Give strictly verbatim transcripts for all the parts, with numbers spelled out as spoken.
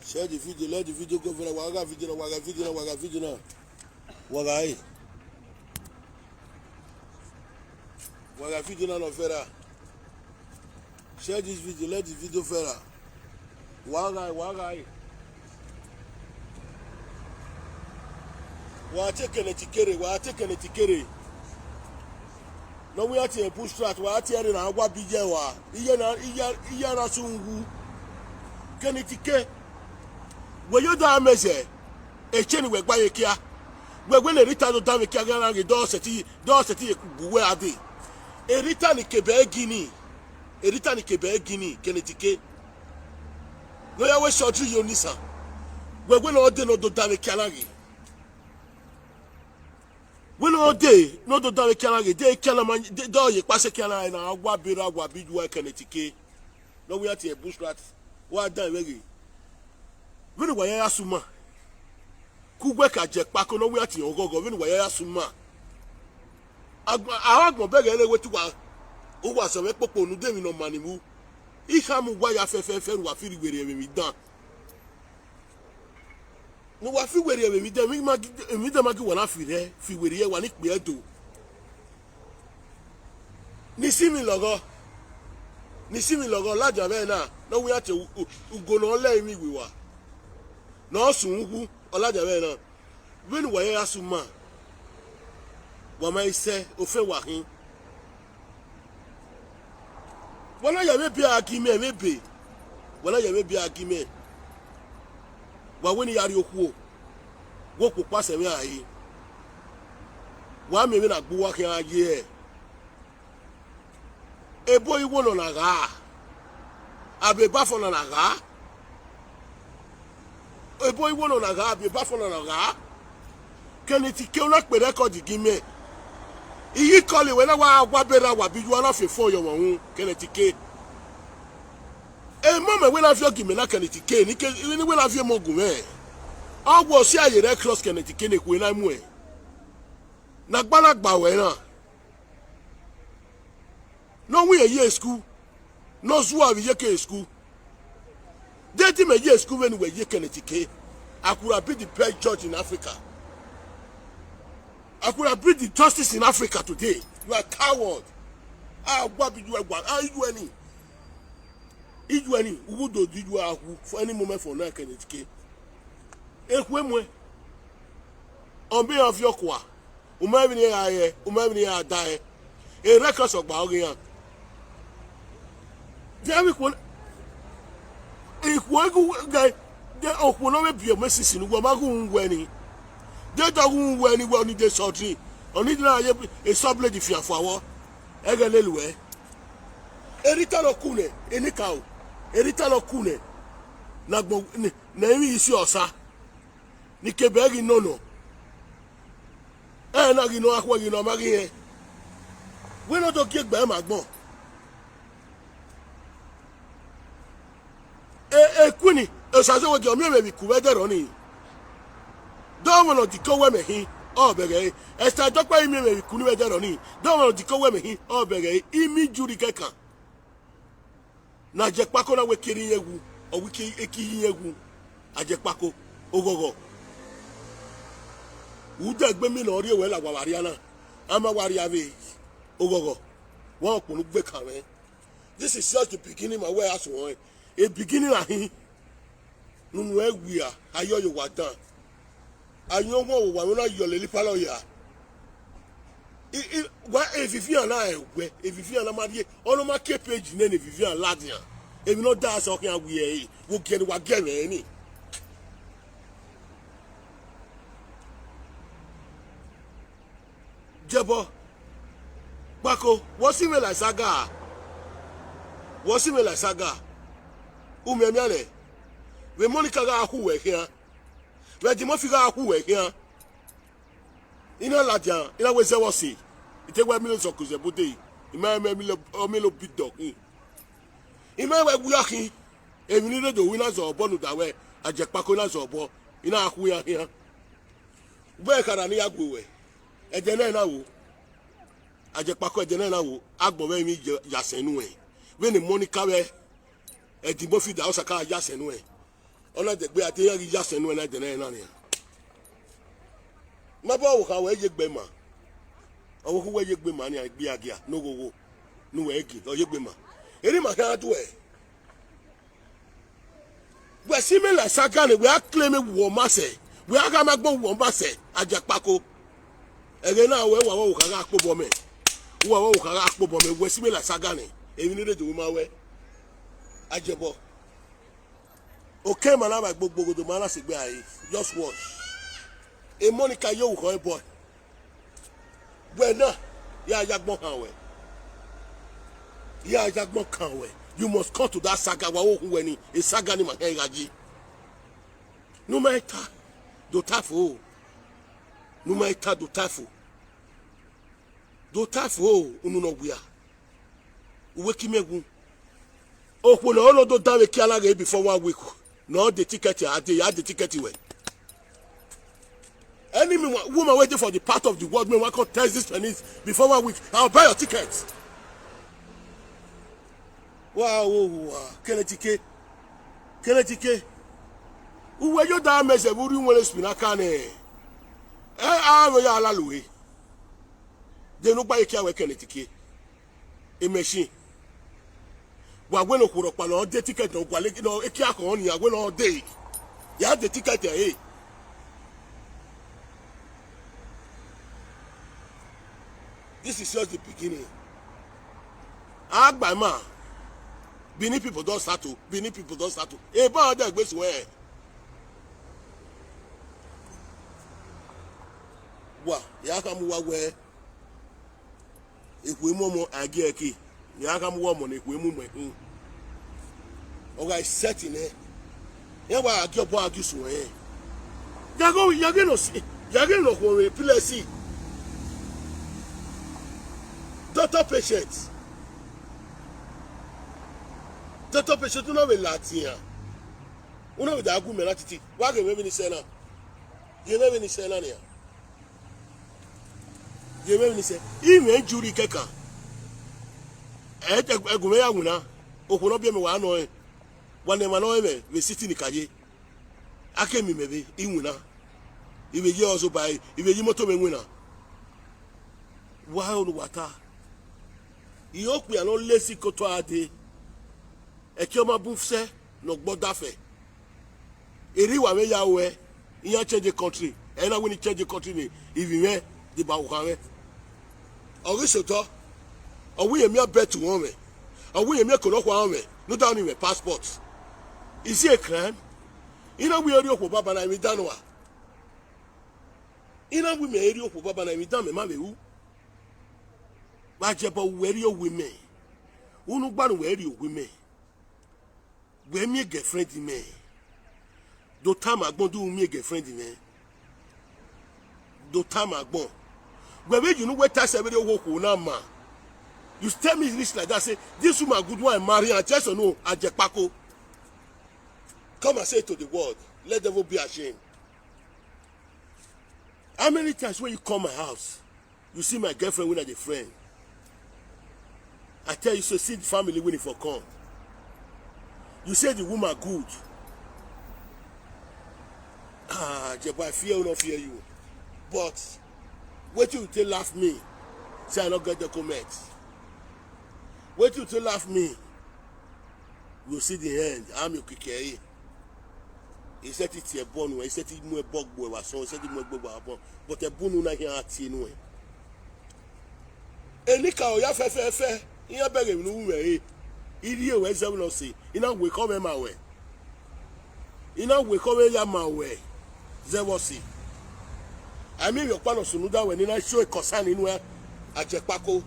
Share the video, let the video go viral. Waga video, waga video, waga video. Waga, eh. Waga video na no viral. Share this video, let the video viral. Waga, waga, eh. Wa take Kenneth Ikere, wa take Kenneth Ikere. No, we are here bush rat, wa here na agwa bije wa. Iye na, iye, iye na sungu. Kenneth Ike. We yo da meze. E cheni we gba ye kia. We we ne Rita do da me kia ga na ge do seti, do seti ye ku we ade. E Rita ni kebe gini. E Rita ni kebe gini, Kenneth Ike. No ya we short yo nisa. We we no de no do da me kia na ge. We no de no do da me kia na ge. De kia na man, de do ye pase kia na na agwa bira agwa bi ju wa Kenneth Ike. No, we are here bush rat. Wa da we ge. Vini wa ya suma. Kugwe ka je pako no, we are here ogogo. Vini wa ya suma. Agba, agbon bege ele wetu wa. O wa so we popo nu de mi no mani mu. Ihamu wa ya fe fe fe wa firi were mi dan. No wa fi were mi dan, mi ma gi, mi dan ma gi wa na fi re, fi were ye wa ni pe edo. Ni si mi logo. Ni si mi logo la ja be na. No, we are here u, u, ugo no le mi wiwa. No sun ugwu, o la ja be na. Vini wa ya suma. Wa ma ise, o fe wa hin. Wa na ya me bi agime, me bi. Wa na ya me bi agime. Wa we ni ya ri oku o. Wo po pase me ayi. Wa me me na gbu wa ke aye. Ebo iwo no na ga. Abe ba fo no na ga. Ebo iwo no na ga, abe ba fo no na ga. Kenneth Ike una pe record gi me. Iyi kọli we na wa agwa bera wa bi ju ana fe fo yo won Kenneth Ike. E mo me we na fi ogi me na Kenneth Ike ni ke ni we na fi mo gun me. Agwo si aye re cross Kenneth Ike ne ku na mu e. Na gbalagba we na. No we ye school. No zu abi ye ke school. Deti me ye school when we ye Kenneth Ike. I could have been the best judge in Africa. I could have been the justice in Africa today. You are coward. Ah, what did you want? Are you any? Idu any? Who do did you have for any moment for now Kenneth Ike? Ekwemwe. On behalf of your kwa. Uma evini ya ye, uma evini ya da ye. E record so gba oge yan. David kwon. Ikwo egu ga de okwo no me bi o me sisi nu gwa ma gu nwe ni. De do gu nwe ni we oni de sodri. Oni de na ye e so blade fi afo awo. Ege lelu e. Erita lo kune, enika o. Erita lo kune. Na gbo ni, na emi isi osa. Ni kebe egi no no. E na gi no akwa gi no ma gi e. We no do gi egbe ma gbon. E, e kwini, e sa so we gi o mi me bi ku we de ro ni. Do mo no di ko we me hin, o bege. E sa do pa mi me bi ku ni we de ro ni. Do mo no di ko we me hin, o bege. Imi juri kekan. Na ajekpako na we kiri egwu, o we ki eki egwu. Ajekpako, ogogo. Ude gbe mi no ri ewe la wa wari ana. Ama wari ave. Ogogo. Wa okponu gbe kan we. This is just the beginning, my way as one. A beginning ahin. Nunu e wia, ayo yo wa dan. Ayo wo wa na yo le lipa lo ya. I, i, wa e fifi ana e we, e fifi ana ma die. Ono ma ke page ne ne fifi ana la dia. E mi no da so kan wi e. Wo ke ni wa ge me ni. Jebo. Bako, wo si me la saga. Wo si me la saga. U me mi ale. We Monica ga ku we kia. We di mo fi ga ku we kia. Ina la dia, ina we ze wo si. Ite we mi lo so ku ze bude. Ima me mi lo, o mi lo bidok. Ima we gu ya ki. E mi ni do wi na zo bo nu da we. Ajekpako na zo bo. Ina ku ya kia. We kara ni ya gu we. Eje na na wo. Ajekpako eje na na wo. Agbo we mi je ya senu e. We ni Monica we. E di mo fi da o saka ya senu e. Ona de gbe ate ya gi ya se nu na de na na ni. Ma ba wo ka we ye gbe ma. Owo ku we ye gbe ma ni a gbe agia. No go go. Nu we gi. O ye gbe ma. Eri ma ka tu e. We si me la saga ni we a claim wo ma se. We a ka ma gbo wo ma se. Ajakpako. Ege na we wa wo ka ga kpo bo me. Wa wo ka ga kpo bo me. We si me la saga ni. Emi ni de do ma we. Ajebo. Okay, man, I gbogbo do man, I say, "Just watch." A Monica, you call boy. Well, no, yeah, yeah, gbon han we. Yeah, yeah, gbon kan we. You must come to that saga. Wa wo hu we ni. A saga ni ma he gaji. No matter do tafu. No matter do tafu. Do tafu. Unu no we are. Uwe ki me gun. Okwo na ono do dawe ki alage before one week. No, the ticket ya, the, ya, the ticket we. Any me wa-, woman waiting for the part of the world, me wa come test this Chinese before one week. I'll buy your ticket. Wow, wow, wow. Kenetike. Kenetike. Uwe yo da mese buri nwere spinaka ne. Eh, ah, we ya ala luwe. De no gba ike awe Kenetike. A machine. Wa we no kuro pa no de ticket no gwa le no eke ako ni ya we no de. Ya de ticket eh. This is just the beginning. Agba ma. Benin people don start to. Benin people don start to. E ba de gbe suwe. Wa, ya ka mu wa we. Ekwe mo mo agi eki. Ya ka mu wa mo na ekwe mu mo. Oga setting eh. Ya wa agi obo agi suwe eh. Yago, yage no si. Yage no ko re pilesi. Doctor patient. Doctor patient, una we latia. Una we da agu me na titi. Wa ge me ni sena. Ye me ni sena ni ya. Ye me ni se. Ime juri keka. E, e, egume ya wuna. Okuno bi me wa no e. Wa ne ma no e me. We siti ni kaye. Ake mi me be. Iwuna. Ibe ye ozo bai. Ibe ye moto me wuna. Wa onu wata. Iyo ku ya no lesi koto ade. Eke oma bufse. No gbodafe. Eri wa me ya we. Iya change the country. Ena wini change the country ni. Ivi me. Di ba uka me. Ogi soto. Owi ye mi a bet won me. Owi ye mi a kono kwa me. No down in my passport. Is it a crime? Ina wi eri okwo baba na mi danwa. Ina wi me eri okwo baba na mi dan me ma be u. Ba je bo we eri owi me. Unu gba nu we eri owi me. We mi girlfriend me. Do time agbon do mi girlfriend me. Do time agbon. We we you know we ta se we wo ko na ma. You tell me this like that, say this woman good one marry and just no ajepako. Come and say it to the world. Let devil be ashamed. How many times when you come my house, you see my girlfriend when I dey friend? I tell you, so see the family when for come. You say the woman good. Ah, Jebo, I fear or not fear you. But wait till you take laugh me. Say I not get the comment. Wait till you take laugh me. You see the end. I'm your kikeri. He said it's a bone. He said it's more bog boy was so. He said it's more bog boy. But a bone na here at you know. Enika oya fe fe fe. Iya bege mi nu we. Iri e we ze no si. Ina we come ma we. Ina we come ya ma we. Ze wo si. Ami mi opa no sunu da we ni na show e concern inu e. Ajepako.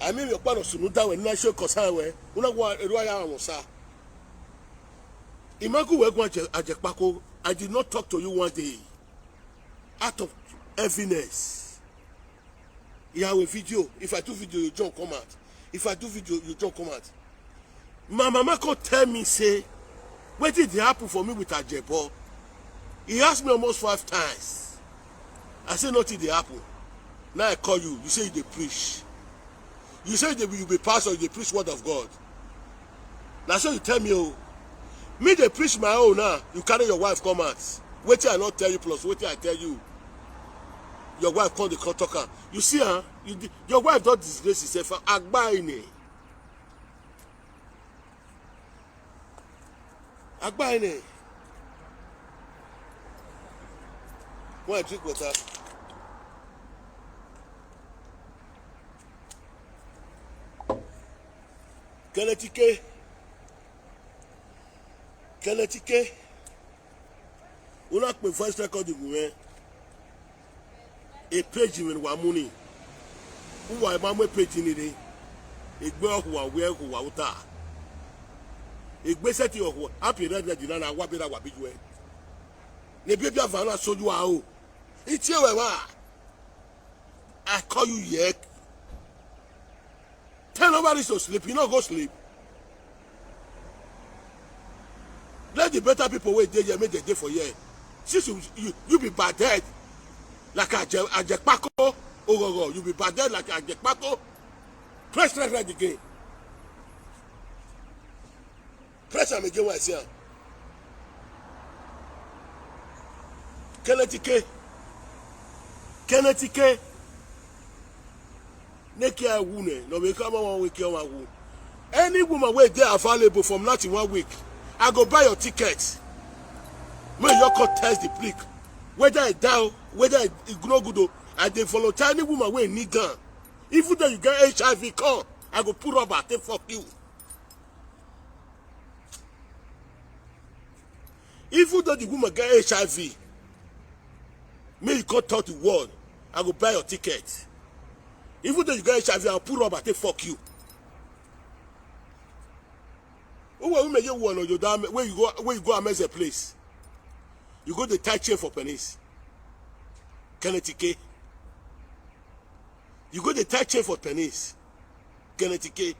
Ami mi opa no sunu da we ni na show e concern we. Una gwa eru aya awon sa. Imagu we gwa ajepako. I did not talk to you one day. Out of heaviness. You have a video. If I do video, you jump come out. If I do video, you jump come out. My mama come tell me say, what did happen for me with Ajebo? He asked me almost five times. I say nothing dey happen. Now I call you. You say you dey preach. You say you be pastor, you dey preach word of God. Now so you tell me, oh, Me dey preach my own now, you carry your wife come out. Wetin I no tell you plus wetin I tell you, your wife come dey come talk am. You see, huh? You, your wife don disgrace herself. Agba ine. Agba ine. Why drink water? Kenetike. Kenetike. Una pe voice recording we. E page mi wa muni. Uwa ma mwe page ni de. Egbe ohuwa we ohuwa uta. Egbe seti ohuwa. Happy red red na na wa bira wa bijwe. Ne bia bia va na so you are o. Itie we wa. I call you yet. Tell nobody to sleep, you no go sleep. Let the better people wey dey here make dem dey for here. Since you you, you be bad head like aje ajepako ogogo, you be bad head like ajepako. Press red red again. Press am again when I see am. Kenetike. Kenetike. Neke I wune. No we come one week one woo. Any woman wey dey available from nothing one week, I go buy your ticket. May you come test the plick. Whether I down, whether I no good o, I dey volunteer any woman wey need am. Even though you get H I V, come, I go put rubber take fuck you. Even though the woman get H I V, may you come talk the word, I go buy your ticket. Even though you get H I V, I'll put rubber take fuck you. Who will make you one of your damn where you go where you go amaze a place? You go the tie chain for penis. Kennedy K. You go the tie chain for penis. Kennedy K.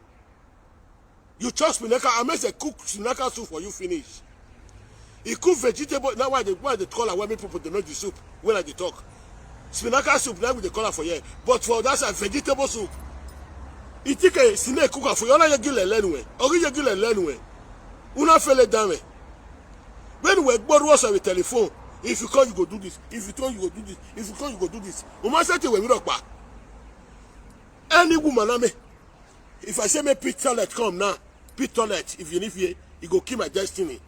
You chop spinaka, I make a cook spinaka soup for you finish. He cook vegetable. Now why they why they call her women people they know the soup when I dey talk. Spinaka soup now we dey call her for here. But for that side vegetable soup. He take a snake cook her for you. Ona yegi le lenwe. Ogi yegi le lenwe. Una fele dame. When we gboro us with telephone, if you call you go do this, if you call you go do this, if you call you go do this. Uma say we rock pa. Any woman na me. If I say me pit toilet come now, pit toilet, if you leave here, you go kill my destiny.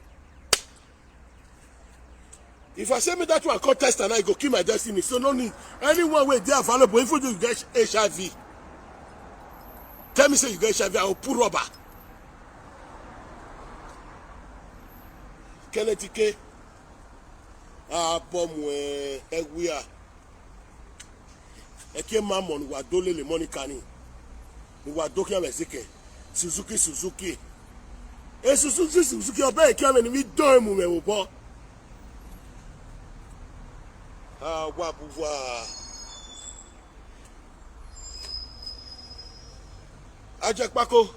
If I say me that one come test and I go kill my destiny. So no need. Anyone wey dey available, even though you get H I V, tell me say you get H I V, I will pull rubber. Kennedy K. Ah, bomb where we are. Eke mamon wa dole le money kani. Wa dokia mesike. Suzuki Suzuki. E Suzuki Suzuki obe eke ame ni mi don mu me wo bo. Ah, wa buwa. Ajekpako.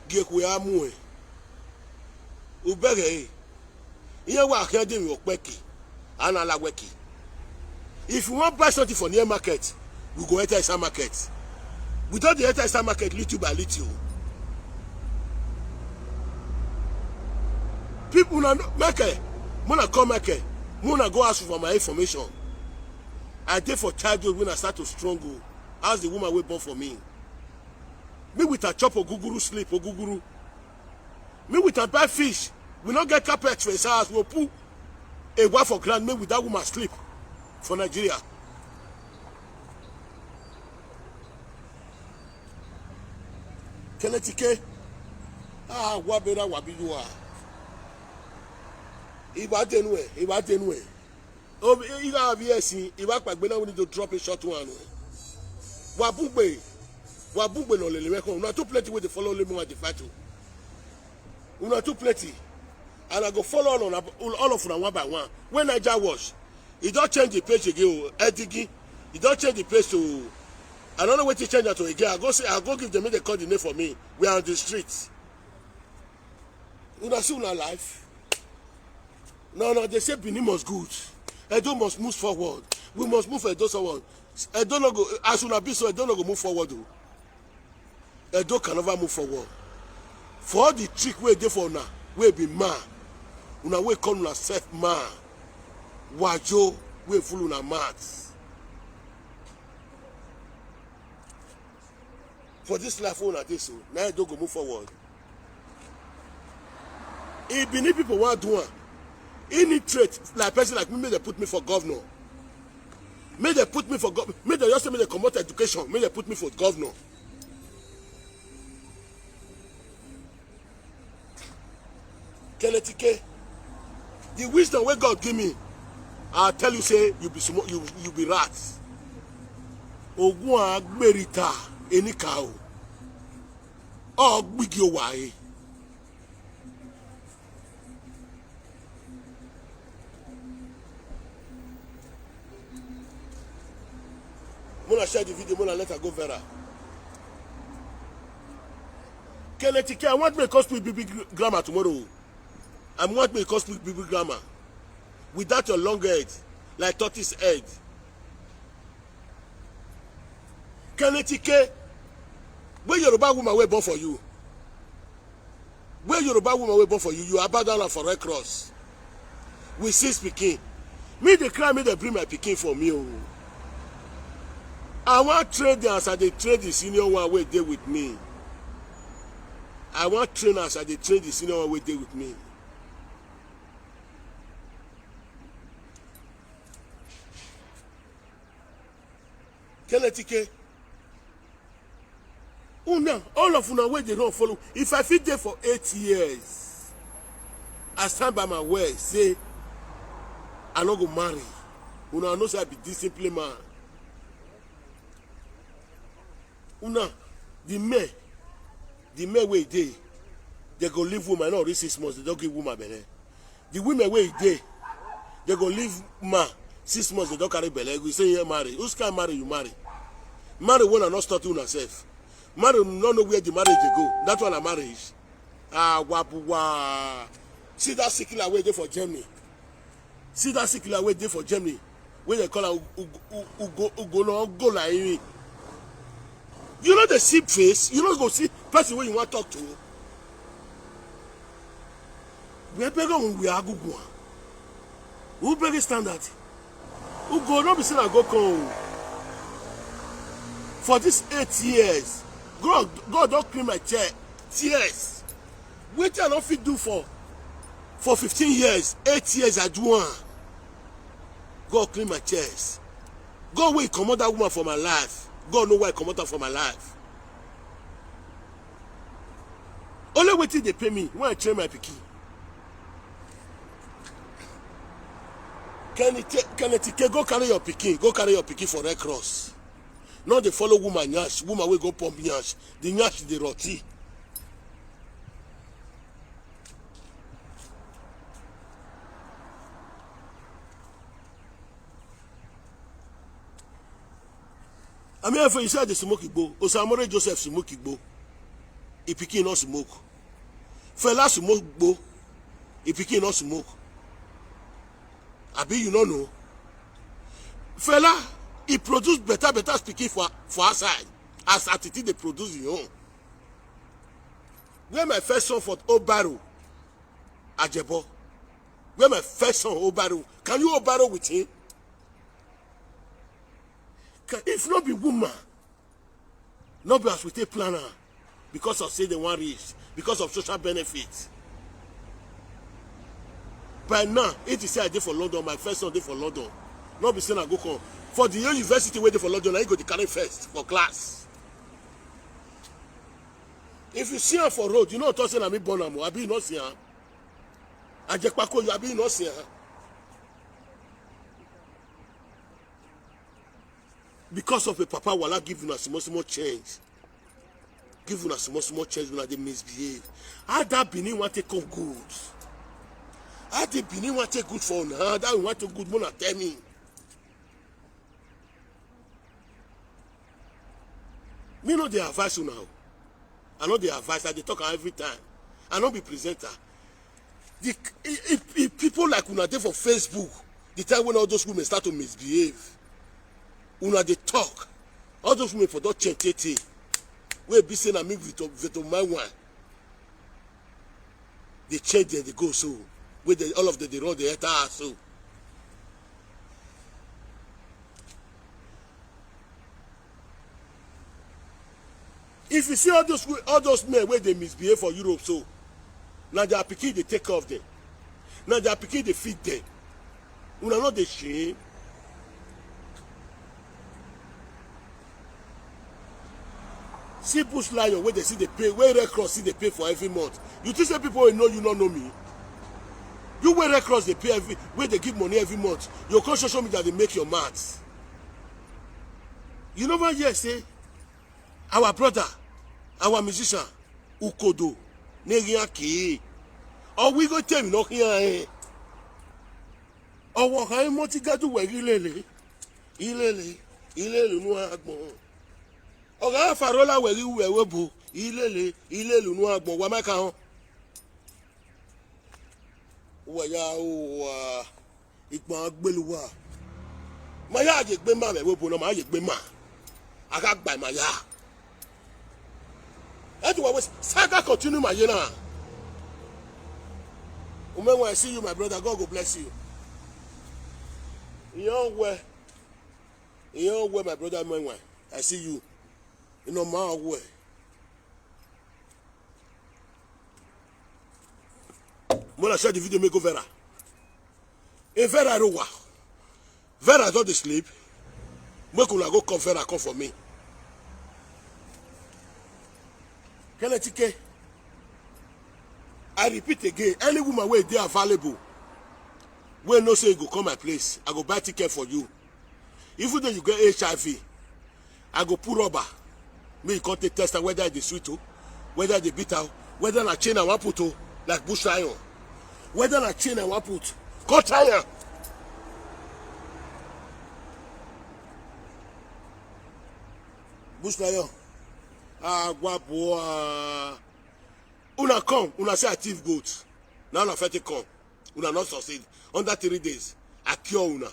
Gekwe amue. Ubege. Ihe wa akia de mi opeki. Ana la weki. If you wan buy something for near market, we go enter inside market. We don dey enter inside market little by little. People na make mona come make mona go ask for my information. I dey for childhood when I start to struggle. Ask the woman wey born for me. Me with her chop oguguru sleep oguguru. Me with her buy fish. We no get carpet for his house. We put a wife for ground. Me with that woman sleep for Nigeria. Kennedy K. Ah, wabera wabi you are. Iba denue, iba denue. Obi iga abi esi iba pagbe na we need to drop a short one. Wabugbe. Wabugbe no lele we come. Una too plenty wey dey follow lemo and dey fight o. Una too plenty. And I go follow all of una all of una one by one. When Naija wash, e don change the page again o. Edigi, e don change the page to I don't know wetin change am to again. I go say I go give them make they call the name for me. We are on the street. Una see una life. No, no, they say Benin must good. Edo must move forward. We must move Edo forward. Edo no go as una be so Edo no go move forward o. Edo can never move forward. For all the trick wey dey for una, wey be man, una wey call una self man, wajo wey full una mouth. For this life wey una dey so, na im don go move forward. If Benin people wan do am, e need trait like person like me, make dem put me for governor. Make dem put me for gov, make dem just say make dem comot education, make dem put me for governor. Kenetike, the wisdom wey God give me, I tell you say you be small, you, you be rat. Ogun agberita enika o. Ogbigi owaye. Mona share the video, Mona let her go viral. Kenetike, I want me come speak big, big grammar tomorrow. I want me come speak big, big grammar. Without your long head, like tortoise head. Kenetike, where Yoruba woman wey born for you? Where Yoruba woman wey born for you? You abandon her for Red Cross with six pikin. Me dey cry, make dem bring my pikin for me o. I wan train them as I dey train the senior one wey dey with me. I wan train as I dey train the senior one wey dey with me. Kenetike. Una, all of una wey dey run follow. If I fit dey for eight years, I stand by my word, say I no go marry. Una know say I be disciplined man. Una, the men, the men wey dey, they go leave woman, no reach six months, they don give woman belle. The women wey dey, they go leave man, six months, they don carry belle. You say you marry. Which kind marry you marry? Marry wey una no study una sef. Marry no know where the marriage dey go. That one na marriage. Ah, wabuwa. See that sickler wey dey for Germany. See that sickler wey dey for Germany, wey dem call am Ugo, Ugo, Ugo no go like me. You no dey see face, you no go see person wey you wan talk to. We beg am, we agugu am. Who beg standard? Ugo no be say na go come o. For these eight years, God, God don clean my chair, tears. Wetin I no fit do for, for fifteen years, eight years I do am. God clean my chest. God wey comot that woman for my life. God know why he comot am for my life. Only wetin dey pay me when I train my pikin. Kenetike, go carry your pikin, go carry your pikin for Red Cross. No dey follow woman nyash, woman wey go pump nyash. The nyash dey rotty. I mean, for you say I dey smoke igbo. Osamore Joseph smoke igbo. He pikin no smoke. Fela smoke igbo. He pikin no smoke. Abi you no know? Fela, he produce better, better pikin for, for outside. As Atiti dey produce him own. Where my first son for Obaro, Ajebo? Where my first son Obaro? Can you Obaro with him? Can, if no be woman, no be as we take plan am, because of say they wan rich, because of social benefits. By now, if you say I dey for London, my first son dey for London. No be say na go come. For the university wey dey for London, na you go dey carry first for class. If you see am for road, you no talk say na me born am o, abi you no see am? Ajepako, you abi you no see am? Because of a papa wala give una small small change. Give una small small change, una dey misbehave. How that Benin wan take come good? How the Benin wan take good for una? How that one wan take good? Una tell me. Me no dey advise una o. I no dey advise, I dey talk am every time. I no be presenter. The, if, if people like una dey for Facebook, the time when all those women start to misbehave, una dey talk. All those women for don change tey tey. Wey be say na me with, with my one. Dey change dem dey go so, wey dey, all of dem dey run dey enter house so. If you see all those, all those men wey dey misbehave for Europe so, na their pikin dey take care of them, na their pikin dey feed them. Una no dey shame? See bush lion wey dey see dey pay, wey Red Cross see dey pay for every month. You think say people wey know you no know me? You wey Red Cross dey pay every, wey dey give money every month, you come social media dey make your mouth. You never hear say our brother, our musician, Ukodo, Negiaki, or we go tell you no here. Ọwọ́ kan mọ́ ti gádùn wẹ̀rí lélẹ̀, ilélẹ̀, ilélẹ̀ nú àgbọ̀n. Ọ̀gá Farola wẹ̀rí wẹ̀wé bo, ilélẹ̀, ilélẹ̀ nú àgbọ̀n, wà má ka hàn. Wẹ̀yà o wà, ìgbọ̀n agbéluwà. Màá yá àyè gbé má wẹ̀wé bo náà, màá yè gbé má. Àgàgbà màá yá. Anyway, saga continue my year now. Umenwa, I see you, my brother. God go bless you. In your way, in your way, my brother Umenwa, I see you. In your mouth way. Mona share the video, make go viral. In Vera Rowa. Vera don dey sleep. Make una go come Vera come for me. Kenetike. I repeat again, any woman wey dey available, wey know say you go come my place, I go buy ticket for you. Even though you get H I V, I go put rubber. Make you come take test am whether e dey sweet o, whether e dey bitter o, whether na chain I wan put o, like bush lion. Whether na chain I wan put, come try am. Bush lion. Agwa boa. Una come, una say I thief goat. Now una fit come. Una not succeed. Under three days, I cure una.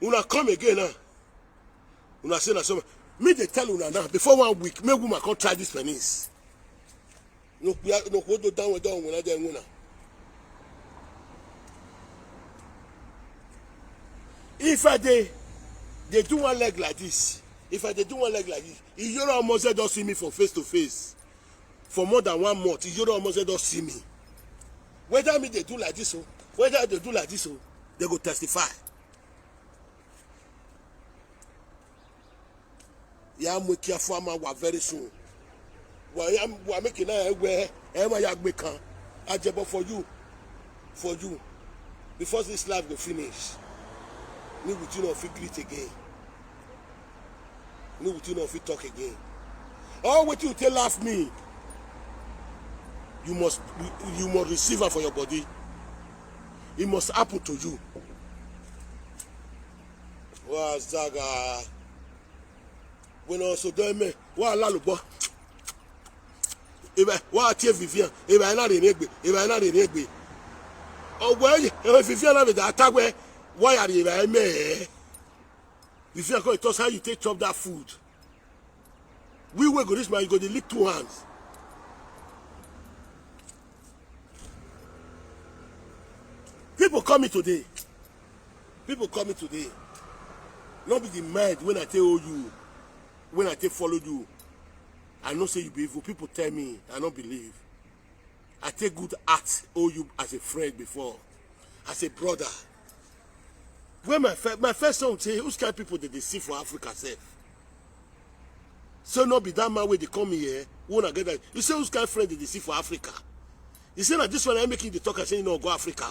Una come again now. Una say na so. Me dey tell una now, before one week, make woman come try this penis. No, we are, no, hold on, down, down, una dey una. If I dey, dey do one leg like this, if I dey do one leg like this, Iyoro Omoze don see me for face to face for more than one month. Iyoro Omoze don see me. Whether me dey do like this o, whether I dey do like this o, they go testify. Ya mo kia for ma wa very soon. Wa ya wa make na ewe e ma ya gbe kan. Ajebo for you. For you. Before this life go finish, me with you no fit greet again. Me with you no fit talk again. All wetin you take laugh me, you must, you must receive am for your body. It must happen to you. Wa zaga. When also do me, wa la lubo. Eba, wa tie Vivian. Eba na re negbe. Eba na re negbe. Oh well, e Vivian na be that way. Why are you eba me? Vivian come tell us how you take chop that food. We wey go reach my, you go dey lick two hands. People call me today. People call me today. No be the mind when I tell you, when I take follow you. I know say you be evil. People tell me, I no believe. I take good act owe you as a friend before, as a brother. When my fir-, my first son say, which kind people dey dey see for Africa sef? So no be that man wey dey come here, who una get that? You say which kind friend dey dey see for Africa? You say na this one I make him dey talk and say he no go Africa.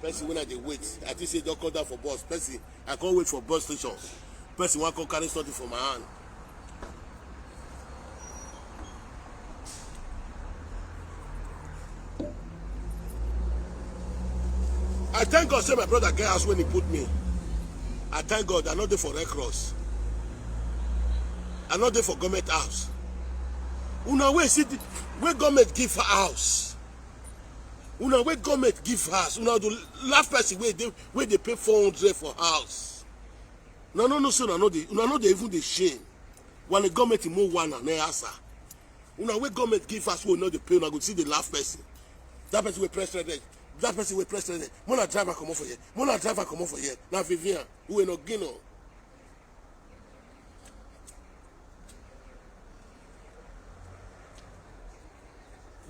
Person when I dey wait, I think say don come down for bus. Person, I can't wait for bus station. Person wan come carry something for my hand. I thank God say my brother get house when he put me. I thank God I no dey for Red Cross. I no dey for government house. Una wey see the, wey government give house. Una wey government give house. Una dey laugh person wey dey, wey dey pay four hundred for house. Una no know say una no dey, una no dey even dey shame. When the government mo wana na asa. Una wey government give house wey no dey pay, una go see the laugh person. That person wey press red red. That person wey press red red. Mona driver comot for here. Mona driver comot for here. Na Vivian. Who no gino.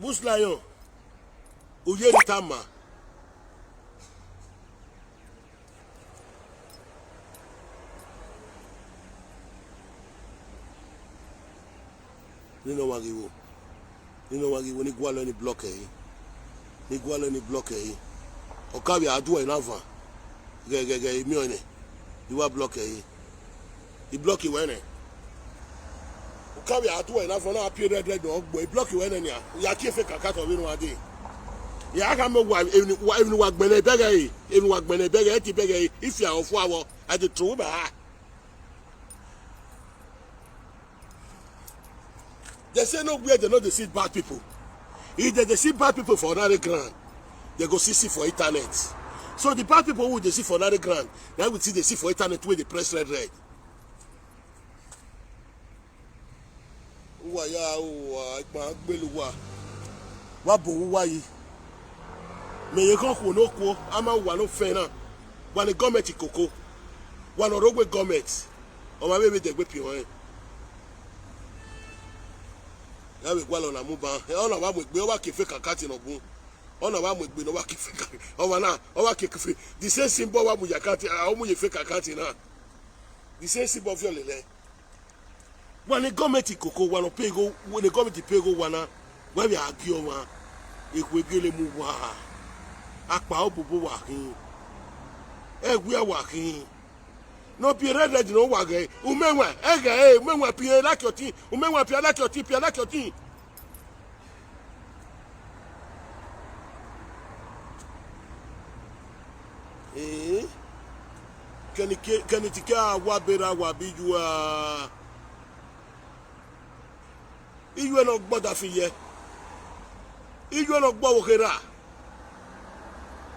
Bush Lion, Uyeri Tama. Nino wagiwo. Nino wagiwo ni gwalo ni block eh. Ni gwalo ni block eh. Okabi adua inava. Ge, ge, ge, imi one. Iwa block eh. I block iwe ne. Ukabi adua inava na api red red no gbo. I block iwe ne nia. Ya ki efe kaka to binu ade. Ya ka me wa, even wa, even wa gbene bege eh. Even wa gbene bege eh, ti bege eh. If ya ofu awo, I dey throw ba. They say no where they no dey see bad people. If they dey see bad people for another ground, they go see, see for internet. So the bad people who they see for another ground, now we see they see for internet where they press red red. Uwa ya uwa, ikpa gbelu wa. Wa bo uwa yi. Me ye kon ko no ko, ama wa no fe na. Wa ni government koko. Wa no rogwe government. O ma be be de gbe pi won. Ya we gwa lo na mu ba. E ona wa mu gbe, o wa ke fe kakati no gun. Ona wa mu gbe no wa ke fe kakati. O wa na, o wa ke fe. The same symbol wa mu yakati, a o mu ye fe kakati na. The same symbol fi olele. When the government koko, when the pay go, when the government pay go wana, when we argue wana, if we gele mu wa, akpa obubu wa hin, eh we wa hin. No be red red no wa ge. Umenwa, eh ge, eh umenwa pie like your thing, umenwa pie like your thing, pie like your thing. Eh? Keni ke, keni tike awa bera wa bi yua. Iwe no gbo da fi ye. Iwe no gbo wo kera.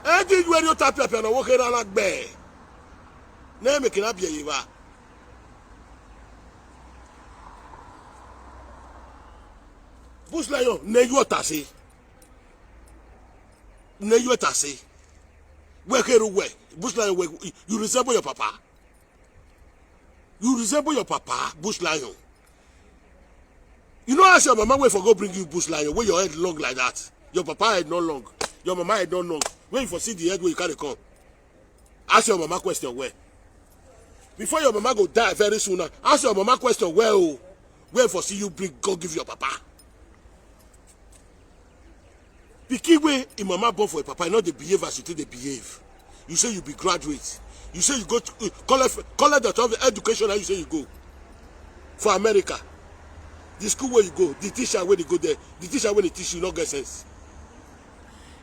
E di iwe ri o ta pia pia no wo kera na gbe. Na me kina bi ye ba. Bush Lion, ne you ta si. Ne you ta si. We keru we. Bush Lion, we, you resemble your papa. You resemble your papa, Bush Lion. You know, ask your mama where for go bring you Bush Lion, where your head long like that. Your papa head not long. Your mama head not long. Where you for see the head where you carry come? Ask your mama question where. Before your mama go die very soon now, ask your mama question where, oh, where for see you bring go give your papa. Pikin wey im mama born for im papa, e no dey behave as you take dey behave. You say you be graduate. You say you go to, uh, collect, collect the top education, and you say you go for America. The school where you go, the teacher where they go there, the teacher where they teach you, no get sense.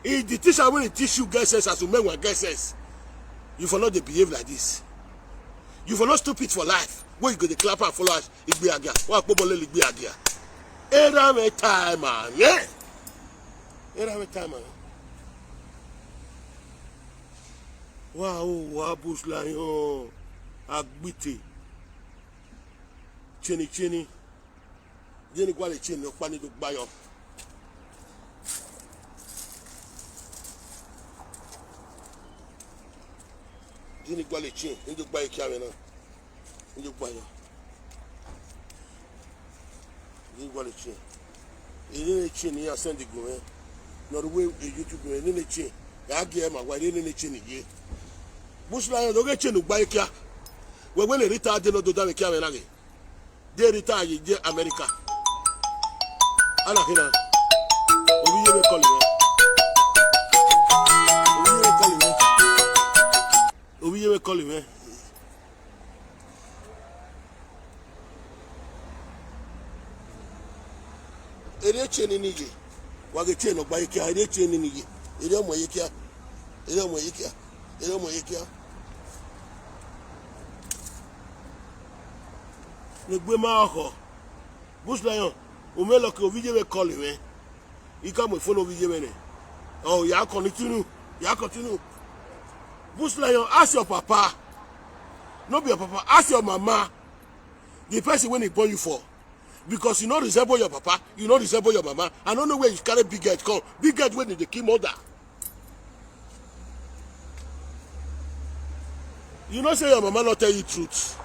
If the teacher where they teach you get sense, as you make one get sense, you for not dey behave like this. You for not stupid for life. Where you go dey clap and follow us. Igbe agia. Wa kpo bole igbe agia. Era me time, man. Yeah. Era me time, man. Wa o, wa Bush Lion. Agbite. Chini chini. Jeni gwale chini, okpa ni do gbayo. Jeni gwale chini, ni do gbayo kia me na. Ni do gbayo. Ni gwale chini. Ni ne chini ya send go, eh. No the way, eh, YouTube, eh, ni ne chini. Ya ge ma wa ni ne chini ye. Bush Lion, do ge chini gbayo kia. We we ne rita de no do da me kia me na ge. De rita ye je America. Ana hina. Obi ye me call me. Obi ye me call me. Obi ye me call me. Ere cheni ni ye. Wa ge cheni ogba ye kia. Ere cheni ni ye. Ere omo ye kia. Ere omo ye kia. Ere omo ye kia. Ne gbe ma oho. Bush Lion. Umeloke Ovijewe call him, eh? He come with phone Ovijewe, eh? Oh, yeah, continue. Yeah, continue. Bush Lion, ask your papa. No be your papa, ask your mama. The person when he born you for. Because you no resemble your papa, you no resemble your mama. I don't know where you carry big head come. Big head when they kill mother. You know say your mama not tell you truth.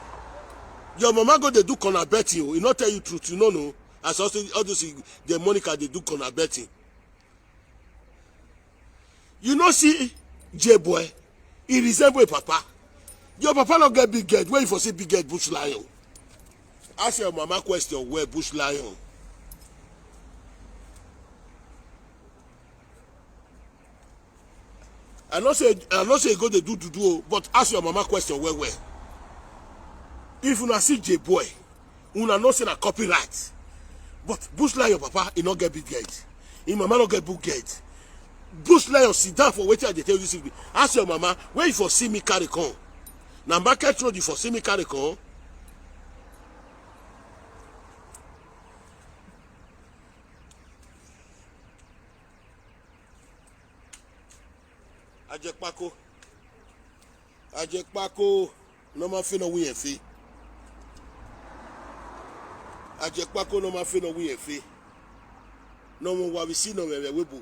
Your mama go dey do corner betting, oh, he not tell you truth, you know no. As also all those the Monica they do corner betting. You know see J boy, he resemble a papa. Your papa not get big head. Where you for see big head Bush Lion? Ask your mama question where Bush Lion. I know say I know say you go dey do do do, oh, but ask your mama question well well. If una see J boy, una know say na copyright. But Bush Lion papa, he no get big head. Him mama no get big head. Bush Lion sit down for wetin I dey tell you this evening. Ask your mama where you for see me carry come. Na market road you for see me carry come. Ajekpako. Ajekpako no ma fe no wi efe. Ajekpako no ma fe no wi efe. No mo wa bi si no wewe webo.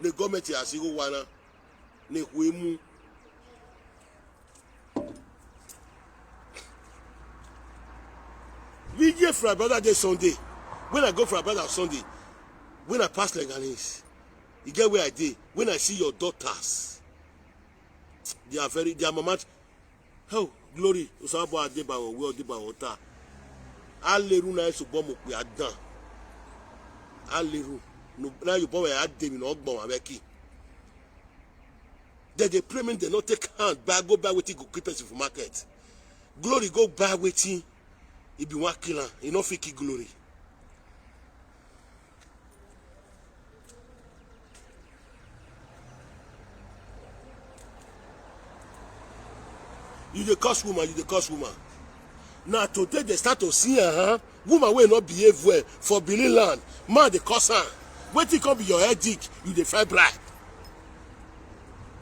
Ne gọọmenti asigo wana. Ne kwemu. We dey for brother day Sunday. When I go for brother Sunday, when I pass Leganis, you get where I dey. When I see your daughters, they are very, they are mama. Oh, glory. Usabo Adebawo, we Adebawo ta. Aleru na eso bomo pe adan. Aleru. No, na you bomo ade mi no gbon abeki. Then they pray me they not take hand buy go buy wetin go keep person for market. Glory go buy wetin. He be one killer. He no fit kill glory. You dey curse woman, you dey curse woman. Now today they start to see her, huh? Woman will not behave well for Billy land. Man, they curse her. Wetin come be your headache, you dey fight bribe.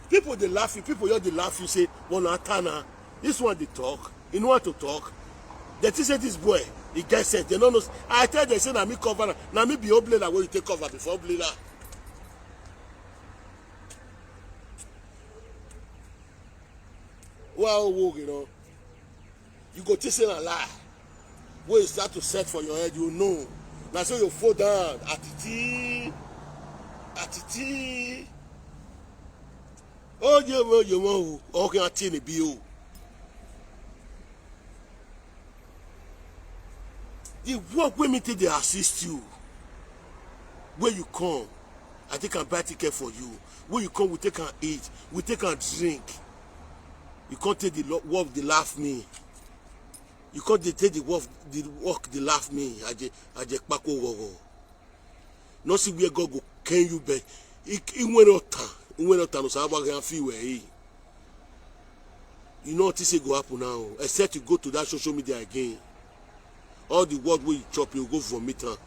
People they laugh you, people you they laugh you say, well, Atana, this one they talk, you know what to talk. They think say this boy, he gets sense. They don't know. I tell them say na me cover, na me be oblela where you take cover before oblela. Wow, you know. You go think say na lie. When you start to set for your head, you know. Now so you fall down. Atiti. Atiti. Oh, you want, you want. Okay, I tell you. The work wey me take dey assist you, wey you come, I take am buy ticket for you. Wey you come, we take am eat, we take am drink. You come take the lo- work dey laugh me. You come dey take the work, the work dey laugh me. Aje aje kpako wowo. No see where God go can you be. He he went out, he went out and was about to feel where he. You know what this go happen now? Except you go to that social media again. All the word wey you chop, you go vomit am.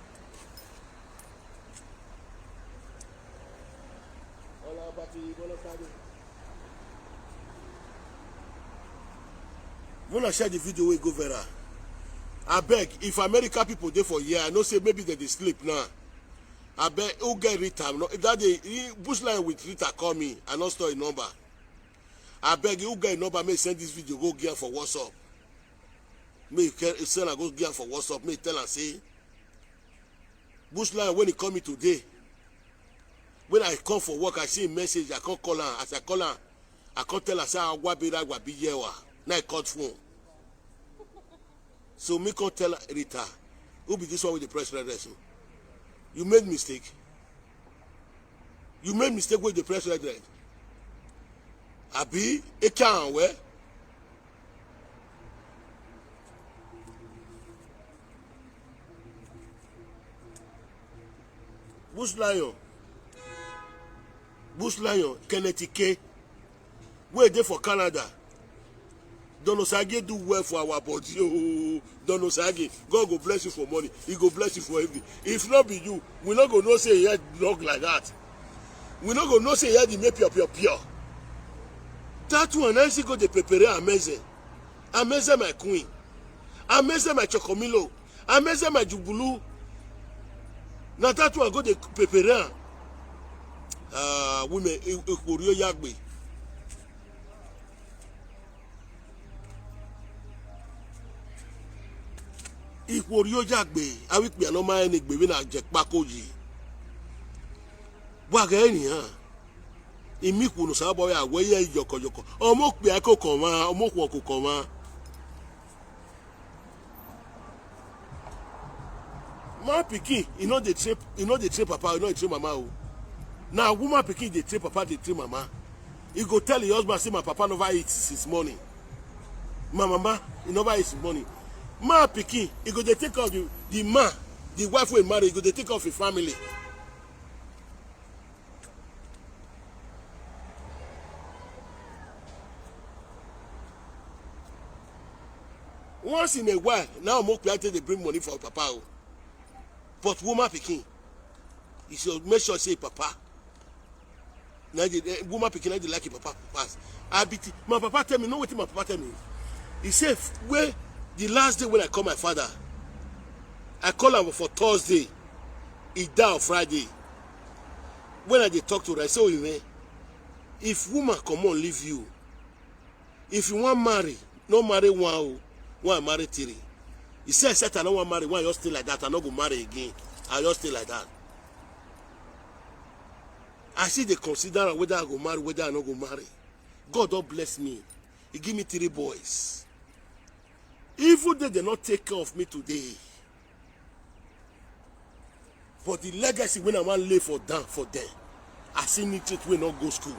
When I share the video, we go viral. I beg, if America people dey for here, I know say maybe they dey sleep now. I beg, who get Rita? No, if that day, he- Bush line with Rita call me, I no store a number. I beg you, who get a number, may send this video, go get for WhatsApp. May you can send and go get for WhatsApp. May tell and say, Bush line when he call me today. When I come for work, I see a message. I can't call her. As I call her, I can't tell her say I wabi ra wabi yewa. Now I called phone. So me can't tell Rita, who be this one with the press red dress? You made mistake. You made mistake with the press red dress. Abi, it can't wear. Bush Lion. Bush Lion, Kenneth Ike. Where they for Canada? Don Osage do well for our body. Oh, Don Osage, God go bless you for money. He go bless you for everything. If not be you, we not go know say he head long like that. We not go know say he head dey make pure, pure, pure. That one, I see go dey prepare amazing. Amazing, my queen. Amazing, my chokomilo. Amazing, my jubulu. Na that one go dey prepare am. Ah, women, e- e- Ikworio Yagbe. Ikworio Yagbe, awikpe anoma enigbe we na jekpako yi. Wa ga eniyan. Imi kunu sabo ya we ye yoko yoko. Omo pe akoko ma, omo ku okoko ma. Man pikin, e no dey train, e no dey train papa, e no dey train mama o. Na woman pikin dey train papa, dey train mama. E go tell him husband say, "My papa never eat since morning. My mama, e never eat since morning." Man pikin, e go dey take care of the, the man, the wife wey marry, e go dey take care of him family. Once in a while, now Omokpia take dey bring money for papa o. But woman pikin, you should make sure say papa. Now the eh, woman pikin, now dey like him papa pass. I be t- my papa tell me, no wetin my papa tell me. He say, "Where the last day when I call my father, I call am for Thursday, he die on Friday." When I dey talk to her, I say, "Oh, man, if woman come on leave you, if you wan marry, no marry one o, one marry three." He say, "Except I no wan marry, one just stay like that, I no go marry again. I just stay like that." I still dey consider am whether I go marry, whether I no go marry. God don bless me. He give me three boys. Even though they no take care of me today, but the legacy when I wan lay for down for them, I still need it wey no go school.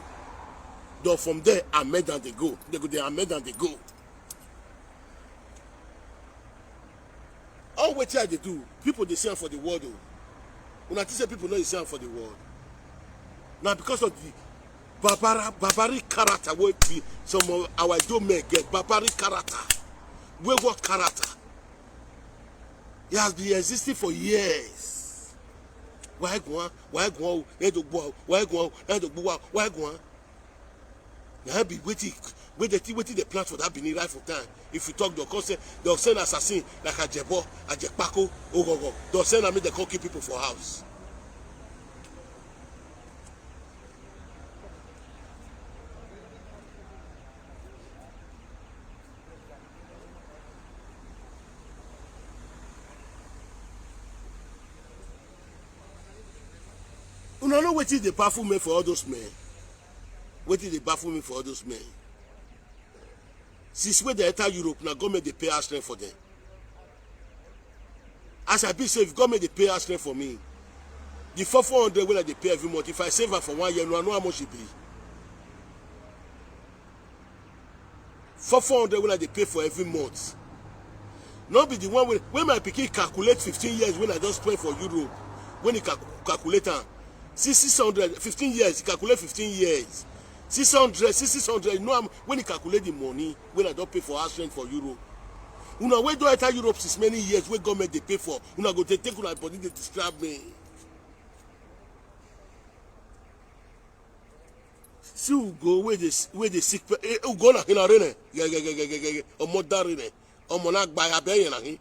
Though from there, I made them they go. They go, they I made them they go. All wetin I dey do, people dey see am for the world o. Una think say people no dey see am for the world? Na because of the barbara-, barbaric character wey be some of our Ijo men get, barbaric character, wayward character. He has been existing for years. Why go on? Why go on? Why go on? Why go on? Na be wetin, wey dey think wetin dey plan for that Benin right for time. If you talk, they'll come say, they'll send assassin like Ajebo, Ajepako, Ogogo. They'll send am make they come kill people for house. Una know wetin dey baffle me for all those men? Wetin dey baffle me for all those men? Since wey they enter Europe, na government dey pay house rent for them. As I be so, if government dey pay house rent for me, the four four hundred wey I dey pay every month, if I save am for one year, una know how much e be? Four four hundred wey I dey pay for every month. No be the one wey, wey my pikin calculate fifteen years wey I don spend for Europe. When he calc-, calculate am, see six hundred, fifteen years, he calculate fifteen years. Six hundred, see six hundred, you know how, when he calculate the money wey I don pay for house rent for Europe. Una wey don enter Europe since many years, wey government dey pay for, una go take, take una body dey describe me. See Ugo wey dey s-, wey dey sick pe-, eh, Ugo na hina rene. Ge, ge, ge, ge, ge, ge. Omo da rene. Omo na gba ya be yen na hin.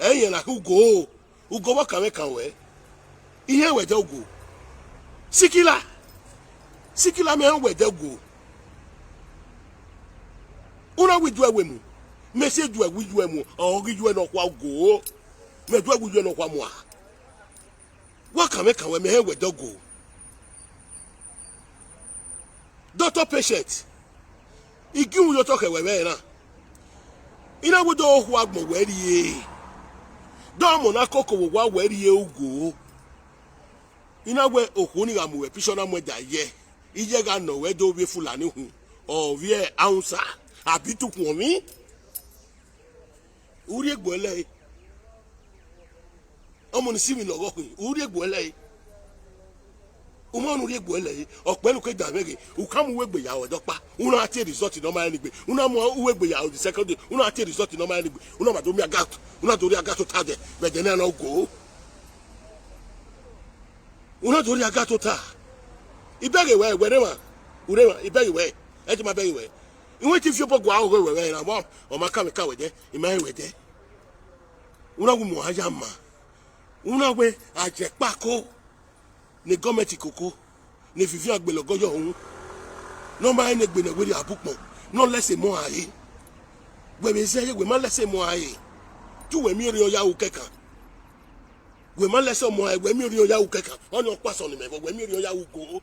Eh, yen na Ugo. Ugo wa kame kan we. Ihe we de Ugo. Sikila. Sikila me we de Ugo. Una wi dwe we mu. Me se dwe wi dwe mu. O gi dwe no kwa Ugo. Me dwe wi dwe no kwa mu a. Wa kame kan we me he we de Ugo. Doctor patient. Igi un yo to ke we we na. Ina we do ohu agmo we ri e. Do mo na koko wo wa we ri e Ugo. Ina we ohu ni ga mu we pisho na mu da ye. Iye ga no we do we Fulani hu. O we Hausa. Abi tu ku mi. Uri egbo ele. Omo ni si mi logo ku. Uri egbo ele. Uma nu ri egbo ele, okpe nu ke da mege, ukamu we gbe ya odokpa. Una ati result no ma enigbe. Una mu we gbe ya the second day. Una ati result no ma enigbe. Una ma do mi agat. Una do ri agat to ta de. Be de na no go. Una do ri agat to ta. Ibege we, we re ma. Ure ma, ibege we. E ti ma bege we. Iwe ti fi opo gwa o we we na mo. O ma ka mi ka we de. I ma we de. Una wu mo aya ma. Una we aje pako. Ne gọọmenti koko ne vivi agbele ọgọyọ ọhún. Nọ ma ne gbene weri abukpọn. Nọ lẹsẹ mọ ayé. Wẹmi sẹ yẹ wẹma lẹsẹ mọ ayé. Ju wẹmi rí ọyá wù kẹkàn. Wẹma lẹsẹ mọ ayé, wẹmi rí ọyá wù kẹkàn. Ọni ọpá sọ ni mẹfọ, wẹmi rí ọyá wù gò.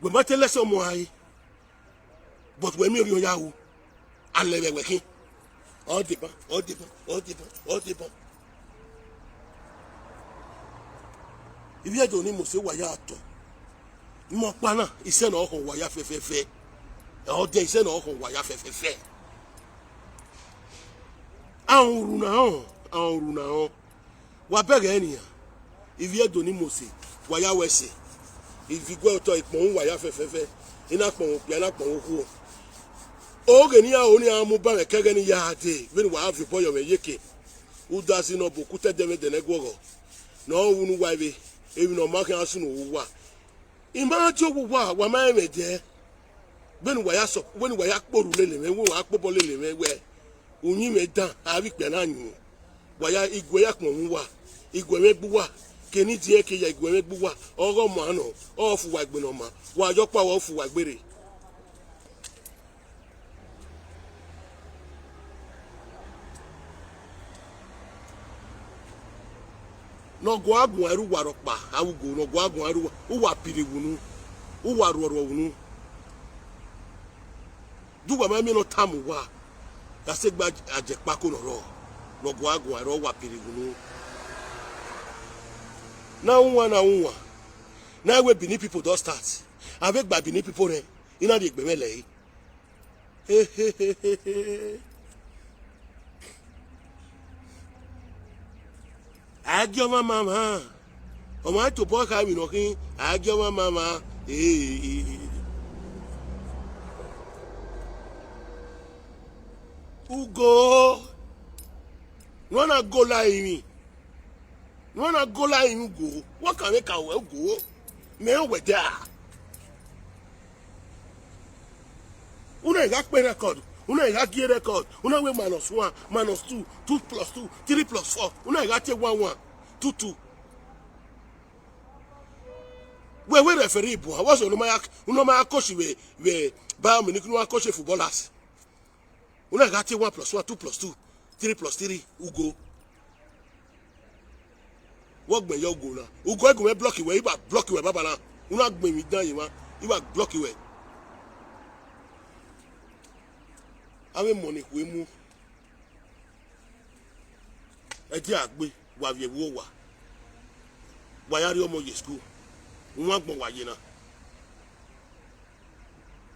Wẹma tẹ lẹsẹ mọ ayé. But wẹmi rí ọyá wù. Alẹ wẹwẹ kí. Ọ dìbọn, ọ dìbọn, ọ dìbọn, ọ dìbọn. Ibi ẹjọ ni mo ṣe wáyà àtọ. Mo pa náà, iṣẹ́ náà ọkọ̀ wáyà fẹ́fẹ́fẹ́. Ọdẹ iṣẹ́ náà ọkọ̀ wáyà fẹ́fẹ́fẹ́. Àwọn òrùn náà hàn, àwọn òrùn náà hàn. Wa bẹ̀rẹ̀ ènìyàn. Ibi ẹjọ ni mo ṣe wáyà wẹ̀ṣẹ̀. Ibi gbọ́ ọ̀tọ̀ ìpọ̀n wáyà fẹ́fẹ́fẹ́. Iná pọ̀n òpin, iná pọ̀n òkú. Oge ni a ò ní amúbàrẹ̀ kẹ́gẹ́ ní yáa dé. Bẹ́ẹ̀ni wàá fi bọ́yọ̀ mẹ́ yékè. Udasi nọ bụ okwute demede na egwu ọghọ. Na ọ wụ n'ụwa ebe, ebi na ọma ka asụ n'ụwa. Ị mara ji ụgwọ ụwa, wa ma eme je. Benu wa ya sọ, benu wa ya kporu lele me, wa kpobo lele me we. Unyi me dan, abi pe na nyu. Wa ya igwe ya kpọ nwa. Igwe me gbuwa. Keni ji eke ya igwe me gbuwa. Ọghọ ma nọ, ọ fụ wa gbe na ọma. Wa jọ pa wa fụ wa gbere. Nọgụ agwụ arụ warọ kpa awụgo, nọgụ agwụ arụ ụwa piri wunu, ụwa rụọrọ wunu. Duwa ma mi nọ tamu wa, ka se gba aje kpako nọrọ, nọgụ agwụ arụ ụwa piri wunu. Na nwa na nwa, na we Benin people don start, ave gba Benin people re, ina di egbe mele yi. Agioma mama. Ọmọ àti òpó ọkà mi nọ kí Agioma mama. Ugo. Nwana gola imi. Nwana gola imi go. What can make a well go? Me weda. Una ga kpe record. Una ga gi record. Una we minus one, minus two, two plus two, three plus four. Una ga take one one, two two. We we referee bu. Wa so no ma ya, no ma ya coach we, we Bayern Munich no ma coach footballers. Una ga take one plus one, two plus two, three plus three, ugo. Wọ́n gbẹ̀ yọ ugo náà. Ugo ẹ̀gùn mẹ́ block ìwẹ̀, ibà block ìwẹ̀ bàbá náà. Una gbẹ̀ mí dán yìí wá, ibà block ìwẹ̀. Àwọn èèmọ̀ ni kò mú. Ẹ jẹ́ àgbẹ̀, wà yẹ̀ wò wà. Wà yà rí ọmọ yẹ̀ school. Wọ́n á gbọ̀n wà yẹ̀ náà.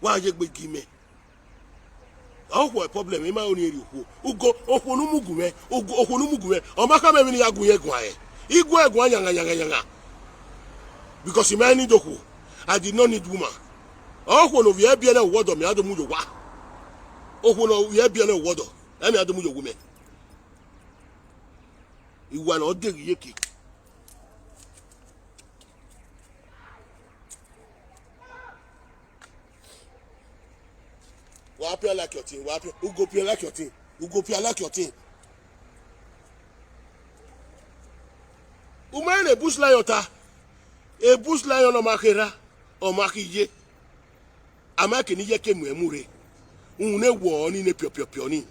Wa ye gbe gi me. Okwo problem, ima oni eri okwo. Ugo, okwo nu mugu me. Ugo, okwo nu mugu me. O ma ka me mi ni ya gun ye gun aye. Igwe gun anya anya anya anya. Because ima ni doku. I did not need woman. Okwo no vie bia na wodo mi ado mu yo wa. Okwo no vie bia na wodo. Emi ado mu yo wu me. Iwa no de yeke. Wa appear like your thing. Wa appear. Who go appear like your thing? Who go appear like your thing? Ume na bush lion ta. A bush lion o makera. O makiye. Ama ke ni ye ke mu emu re. Un ne wo ni ne pio pio pio ni.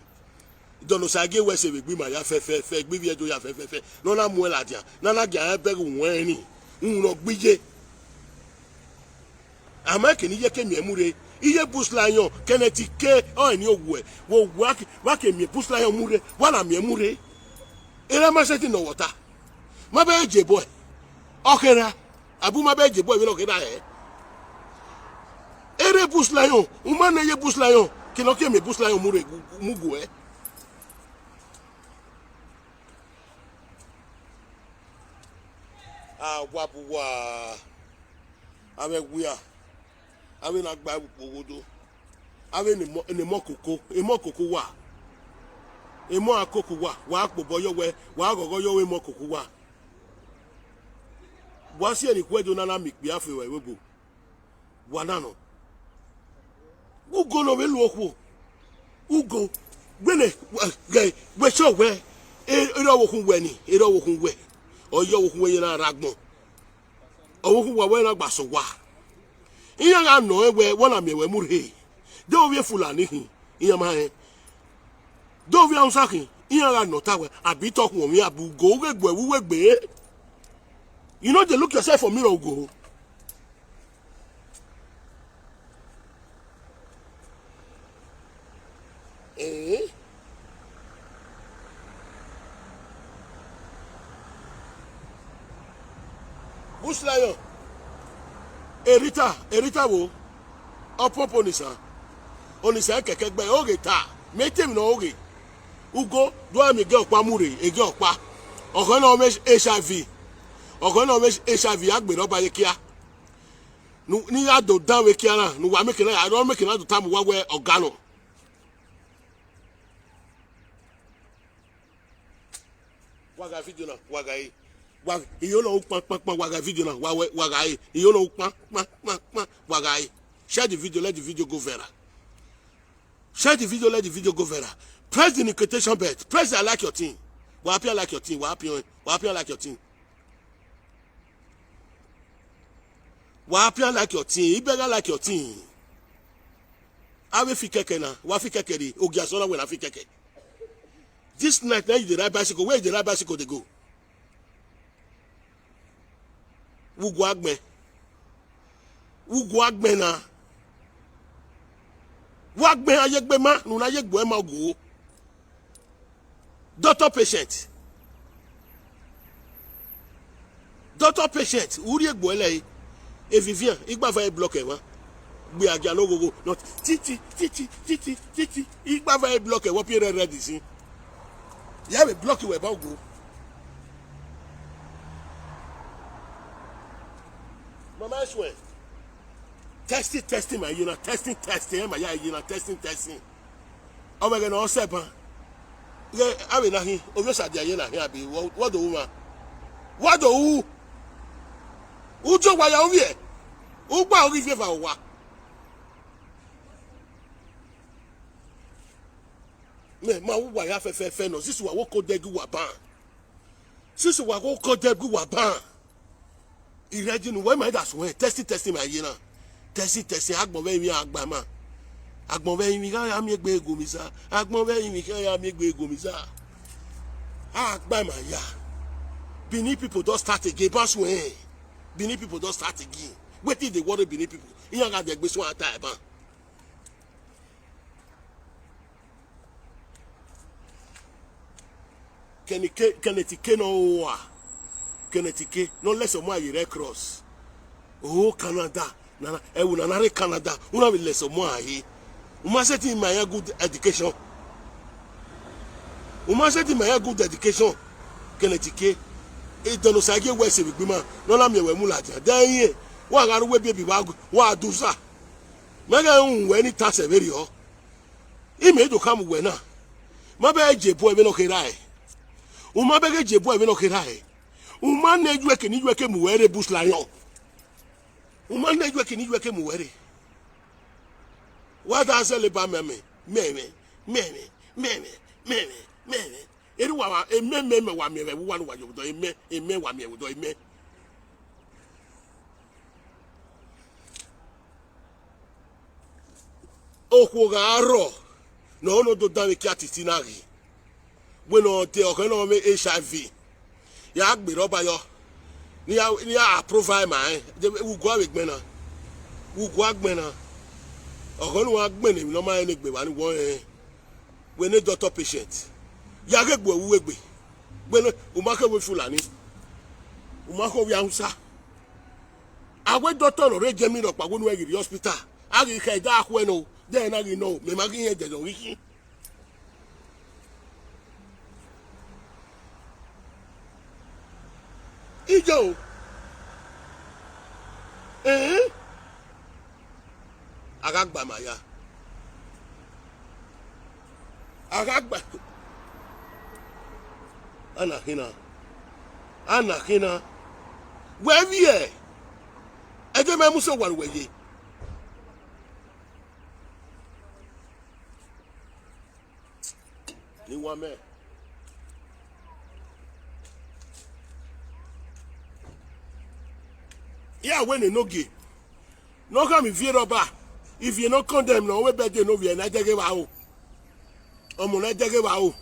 Dono sa ge we se be gbi ma ya fe fe fe, gbi vie do ya fe fe fe. No na mu la dia. Na na ge a be gu wen ni. Un no gbiye. Ama ke ni ye ke mi emu re. Iye bush lion, Kenneth K, o ni owu e. Wo wa ke, wa ke mi bush lion mu re. Wa na mi emu re. Era ma se ti no water. Ma be je boy. Okera. Abu ma be je boy, we no keda e. Ere bush lion, uma na ye bush lion. Ke no ke mi bush lion mu re, mu gu e. Ah, Wa bu wa. Ave wia. Ave na gba ukpogodo. Ave ni mo, ni mo koko. Emo koko wa. Emo akoko wa. Wa kpobo yo we. Wa gogo yo we mo koko wa. Wa si eni kwedo na na mi kpi afe we webo. Wa na no. Ugo no we lu okwu. Ugo. Gbene, wa, ge, we so we. E, e ro wo kun we ni. E ro wo kun we. Oyo wo kun we ye na ragbon. Owo kun wa we na gba so wa. Iya ga no e we, wo na mi we mu re. De o we Fulani hin. Iya ma he. De o we Hausa hin. Iya ga no ta we. Abi to kun mi abu go we gbe wu we gbe. You know, dey look yourself for mirror, Ugo. Eh? Bush Lion. Erita, Erita wo? Opo po nisa. Onisa keke gbe oge ta. Me temi no oge. Ugo, do mi ge opa mure, ege opa. Ogo na o me H I V. Ogo na o me H I V, agbe no ba ye kia. Nu, ni ya do dan we kia na. Nu wa me kina, ya do me kina do tamu wa we ogano. Waga video na, waga e. Waga, iyo lo pa pa pa, waga video na, wa we, waga e. Iyo lo pa pa pa pa, waga e. Share the video, let the video go viral. Share the video, let the video go viral. Press the notification bell. Press the I like your thing. Wa happy I like your thing. Wa happy, wa happy I like your thing. Wa happy I like your thing. You better like your thing. I will fit keke na. Wa fit keke di. Ogia so na we na fit keke. This night now you dey ride bicycle. Where you dey ride bicycle dey go? Ugo agbe. Ugo agbe na. Wa gbe aye gbe ma, nu na ye gbo e ma go. Doctor patient. Doctor patient, uri egbo ele. E Vivian, igba fa e block e wa. Gbe aja no go go. Not titi, titi, titi, titi. Igba fa e block e wa pi re re di sin. Ya we block we ba go. Mama Ashwin. Testing, testing, my you know, testing, testing, my yeah, you know, testing, testing. Omege na ose ban. Ye, awe na hin. Obi osa dia ye na hin abi. What, what do woman? What do who? Ujo wa ya obi e. Ugba obi fe fa wa. Me ma wa ya fe fe fe no. This wa wo ko degu wa ban. This wa wo ko degu wa ban. Irejinu we ma da sun e. Testing, testing, my you know. Testing, testing, agbon we mi agba ma. Agbon we mi ka ya mi egbe ego mi sa. Agbon we mi ka ya mi egbe ego mi sa. Agba ma ya. Benin people don start again. Ba sun e. Benin people don start again. Wetin dey worry Benin people? Iya ga dey gbe sun ata e ban. Kenike, Kenneth Ike no wa. Kenneth Ike no less of my Red Cross. Oh, Canada. Nana, e wu nana re Canada. Una will less of my. Uma setting my good education. Uma setting my good education. Kenneth Ike. E dono sa ge we se bi ma. No la mi we mu la ja. Then ye. Wa garu we bi bi wa wa do sa. Mega un we ni ta se very o. Ime do kam we na. Ma be je bo e be no ke rai. Uma be ge je bo e be no ke rai. Uma ne ju e ke ni ju e ke mu we re Bush Lion. Uma ne ju e ke ni ju e ke mu we re. Wa da se le ba me me. Me me. Me me. Me me. Me me. Me me. Eri wa wa, eme me me wa mi e we wa wa yo do eme, eme wa mi e we do eme. Okwo ga aro. No no do dan ki atiti na gi. We no te o ke no me H I V. Ya gbe roba yo. Ni ya, ni ya approve ma e. De u go awe gbe na. U go agbe na. O ko nu wa gbe ni no ma e ne gbe wa ni wo e. We ne doctor patient. Ya ge gbo wu egbe. Gbe ne u ma ke we Fulani. U ma ko we Hausa. Awe doctor no re je mi ro pa wo nu e giri hospital. A gi ke da ku e no. De na gi no. Me ma gi ye de do wi. Ijo. Eh? Agagba maya. Agagba. Anahina. Anahina. Where we are? Ede me muso wan weye. Ni wa me. Yeah, when they no gay. No come if you rubber. If you no condemn, no we birthday no we na jege wa o. Omo na jege wa o.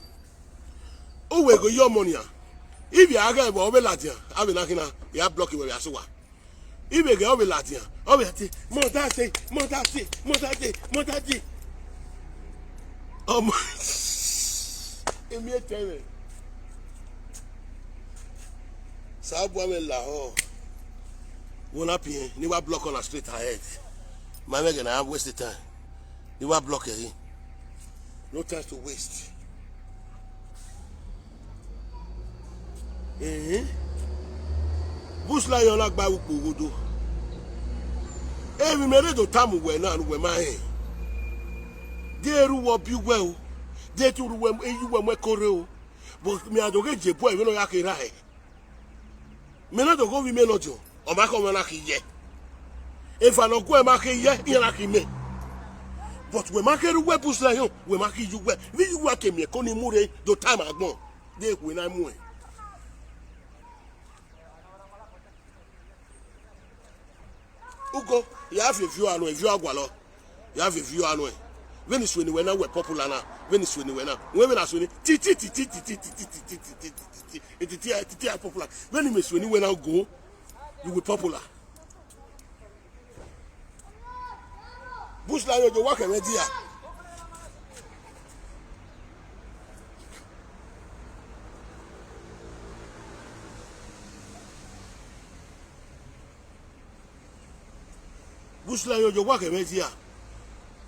O we go your money. If you aga wa o be ladia, abi na kina, ya block we ya so wa. If you get o be ladia, o be ati, mo da se, mo da se, mo da se, mo da se. Omo. Emi e tell me. Sabu ame la ho. Wona pien, ni wa block on the street ahead. My mega na waste the time. Ni wa block here. No time to waste. Eh? Bush lion la gba ukpo wodo. Eh, we mere do tamu we na we ma eh. De ru wo bi we o. De tu ru we e yu we me kore o. But mi adoge je boy we no ya ke ra eh. Me no do go we me no jo. O ma ko me na ki ye. If I no go e ma ke ye, e na ki me. But we ma ke ru we Bush lion, we ma ki yu we. We yu we ke me ko ni mure do time agbon. De we na mu e. Ugo, you have a view anu, a view agwalo. You have a view anu. When is when we now we popular now. When is when we now. When we now when ti ti ti ti ti ti ti ti ti ti ti ti ti ti ti ti popular. When is when we now go, you will popular. Bush lion jo wa kẹrẹ dia. Bush lion jo wa kẹrẹ dia.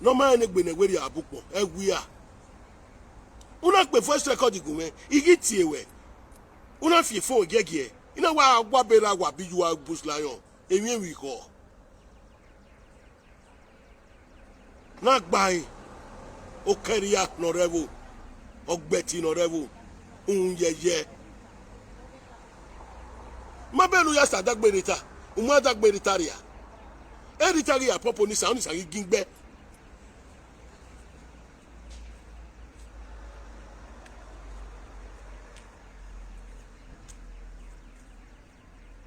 No ma ene gbene weri abupo. E wi a. Una pe first record igume. Igi tie we. Una fi fo gege. Ina wa wa bera wa bi ju a Bush lion. Emi wi ko. Na gbai. Okeria no revo. Ogbeti no revo. Un yeye. Ma benu ya sa dagbe rita. Uma dagbe rita ria. E rita ria popo ni sa oni sa gingbe.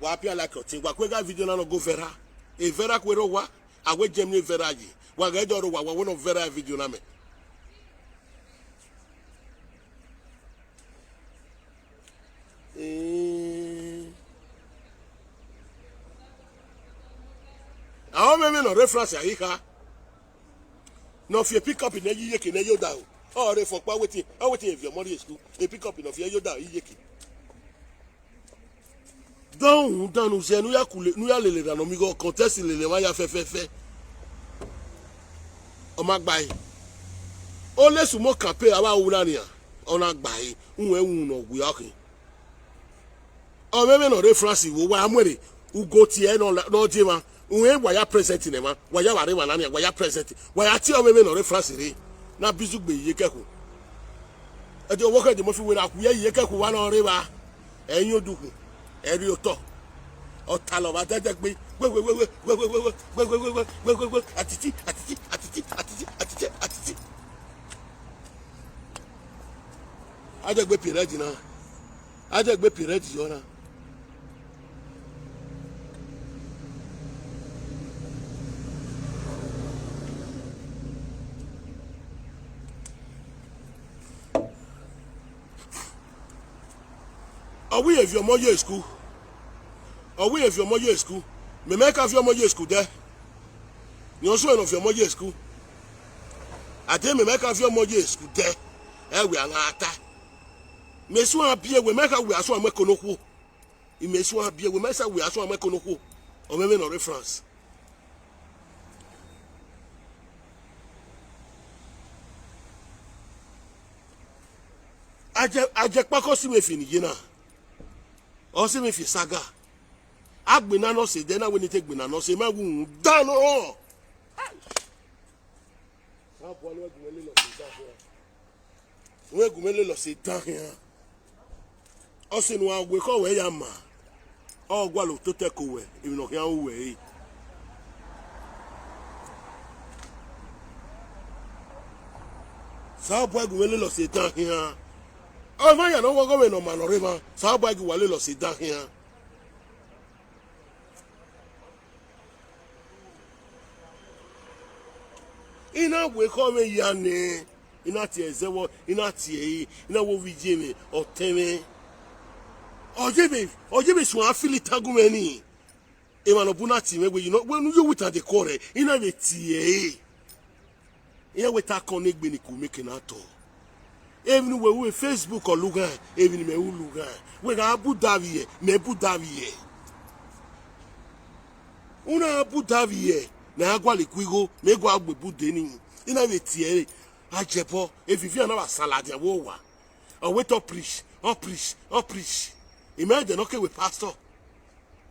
Wa appear like your thing. Wa kwega video na no go viral. E viral kwero wa. Awe Germany viral yi. Wa ga doro wa wa no viral video na me. Eh. Awo me me no reference ayi ka. No fie pick up in eyi yeke ne yo da o. O re fo pa wetin, o wetin if your money is school. E pick up in of yo da yi yeke. Don danu ze nu ya kule, nu ya lele da no mi go contest lele wa ya fe fe fe. O ma gba yi. O le sumo campaign awa wu na ni a. O na gba yi. Unwe wu no wi akin. O me me no reference wo wa amwere. Ugo ti e no la- no je ma. Unwe wa ya present ne ma. Wa ya wa re wa na ni wa ya present. Wa ya ti o me me no reference re. Na bizugbe ye keku. E de wo ke de mo fi we na ku ye ye keku wa no re wa. Eyin oduku. E ri oto. Ota lo wa dede gbe. We we we we we we we we we we we we we we we. Atiti atiti atiti atiti atiti atiti. Adegbe period na. Adegbe period yo na. Are we if your mother is school? Are we if your mother is school? Me make of your mother is school there. You also of your mother is school. I tell me make of your mother is school there. Eh, we are not. Me so happy we make we are so make no ku. Ime so abie we mesa we aso ameko no ko. O meme no reference. Aje aje pako si me fini yena. O si me fi saga. Agbena no se de na we ni te gbena no se ma wu dan no. Sa bo ni we gu me le lo se dan hia. We gu me le lo se dan hia. O se nu a we ko we ya ma. O gwa lo to te ko we, e no hia u we. Sa bo gu me le lo se dan hia. O ma ya no wo go we no ma no re ma. Sa bo gu wa le lo se dan hia. Ina we ko me ya ne. Ina ti ezewo, ina ti e, ina wo vije me, o te me. O je be, o je be su a fili tagu me ni. E ma no bu na ti me we, you know, when you with the core, ina be ti e. Ina we ta connect be ni ku me ke na to. Even we we Facebook or lugan, even me u lugan. We ga bu davi e, me bu davi e. Una bu davi e, na agwa le kwigo, me gwa gbe bu de ni. Ina be ti e, a je bo, e Vivian na ba salad ya wo wa. O we to preach, o preach, o preach. E me de no ke we pastor.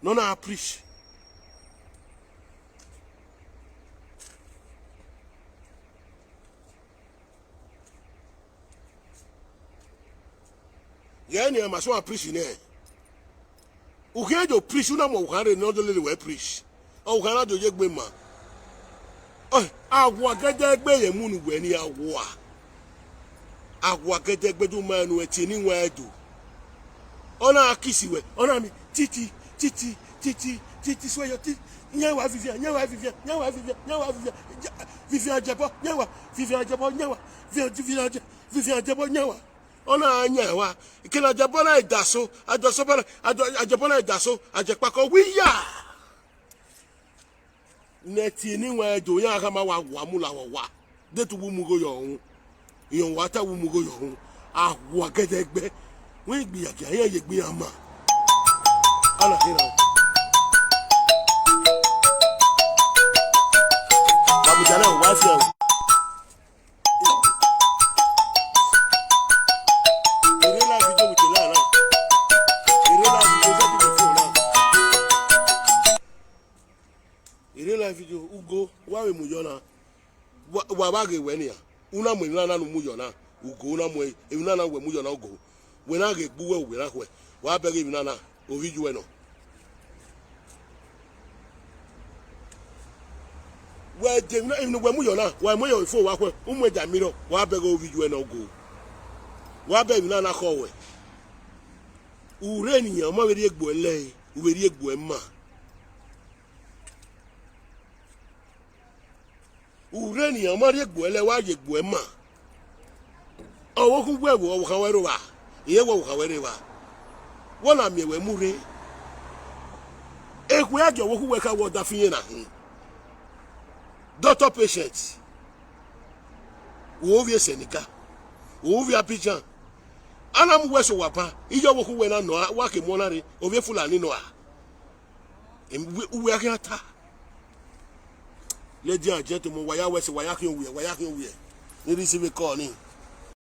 No na preach. Ye ni ma so a preach ne. U ke jo preach una mo u kan re no do le we preach. O u kan na do ye gbe ma. O, agwa gede gbe ye mu nu we ni agwa. Agwa gede gbe du ma nu e ti ni wa edu. Ona akisi we, ona mi titi titi titi titi swe yo ti. Nyawa Vivian, nyawa Vivian, nyawa Vivian, nyawa Vivian. Vivian Ajebo, nyawa. Vivian Ajebo, nyawa. Vivian Ajebo, nyawa. Ona nyawa. Ikena Ajebo na idaso, adoso bana, ajebo na idaso, ajepa ko wiya. Neti ni wa do ya ga ma wa wa mu la wa wa. De tu wu mu go yo hun. Yo wa ta wu mu go yo hun. A wa gede gbe. We gbi ya ga ye gbi ya ma. Ala hira. Babu jana wa fi o. Ere la video with the la la. Ere la video with the phone la. Ere la video ugo wa we mu yo na. Wa wa ge we ni ya. Una mu na na mu yo na. Ugo una mu e na na we mu yo na ugo. We na ge gbu we we na we. Wa be ge na na. Ovi ju we no. We de na even we mu yo na. Wa mu yo fo wa kwe. Umu e da mi ro. Wa be ge ovi ju we no go. Wa be na na ko we. Ure ni ya ma we ri egbo ele. U we ri egbo e ma. Ure ni ya ma ri egbo ele wa ye egbo e ma. Owo ku we wo owo kan we ro wa. Iye wo owo kan we re wa. Wo na mi we mu re. Eku ya jo wo ku we ka wo da fi yen na hin. Doctor patient. Wo vi Senegal. Wo vi Abidjan. Ana mu we so wa pa. Iyo wo ku we na no wa ke mo na re. O vi Fulani no a. Em, we, we are here. Ladies and gentlemen, waya wese, waya kin we, waya kin we. Ni receive a call ni.